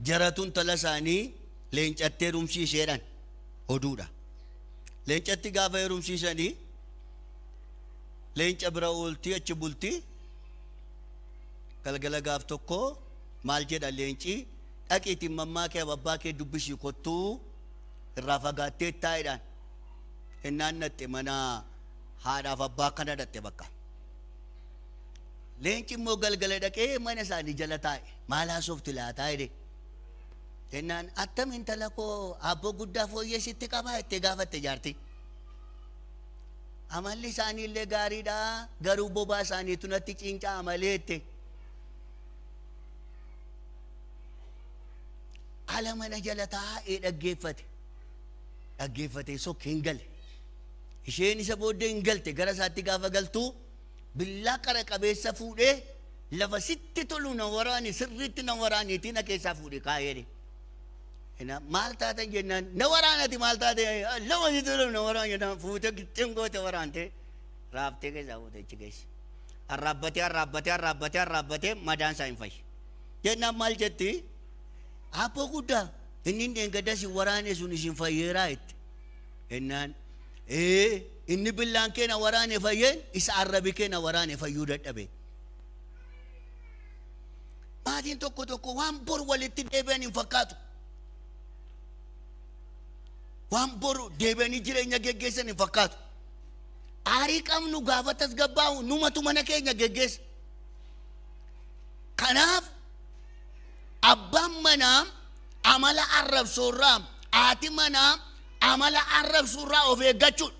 Jaratu intala isaanii leencatti heerumsiiseedhaan oduudha. Leencatti gaafa heerumsiisanii leenca bira ooltii achi bultii galgala gaaf tokko maal jedha leenci dhaqiitiin mammaa kee abbaa kee dubbisii kottuu irraa fagaattee taa'edhaan. Innaan dhatte mana haadhaaf abbaa kana dhatte bakka. Leenci immoo galgala dhaqee mana isaanii jala taa'e. Maal haasofti laataa jedhe. Jennaan attam intala koo abboo guddaa fooyyee sitti qabaa jettee gaafatte jaarti. Amalli isaanii illee gaariidha garuu bobaa isaaniitu natti cincaa malee jette. Ala mana jala taa'ee dhaggeeffate. Dhaggeeffatee sokkee hin gale. Isheen isa booddee hin galte gara isaatti gaafa galtuu billaa qara qabeessa fuudhee lafa sitti tolu na waraani sirriitti na waraaniitii na keessaa fuudhe kaa'ee. Maal taatan jennaan na waraanati maal taate lafa sitti tolu na waraan jennaan fuutee gixxeen goote waraante raaftee keessaa fuute achi keessa. Arraabbatee arraabbatee arraabbatee arraabbatee madaan isaa hin fayye. Jennaan maal jetti abboo guddaa inni dheengadda si waraane sun isin fayyeeraa jette. Jennaan ee inni billaan kee na waraane fayyeen isa arrabi kee na waraane fayyuu dadhabe. Maatiin tokko tokko waan bor walitti deebi'an hin fakkaatu. Waan boru deebi'anii jireenya geggeessan hin fakkaatu. Aarii qabnu gaafa tasgabbaa'u numatu mana keenya geggeessa. Kanaaf abbaan manaa amala arrabsoorraa haati manaa amala arrabsuurraa of eeggachuudha.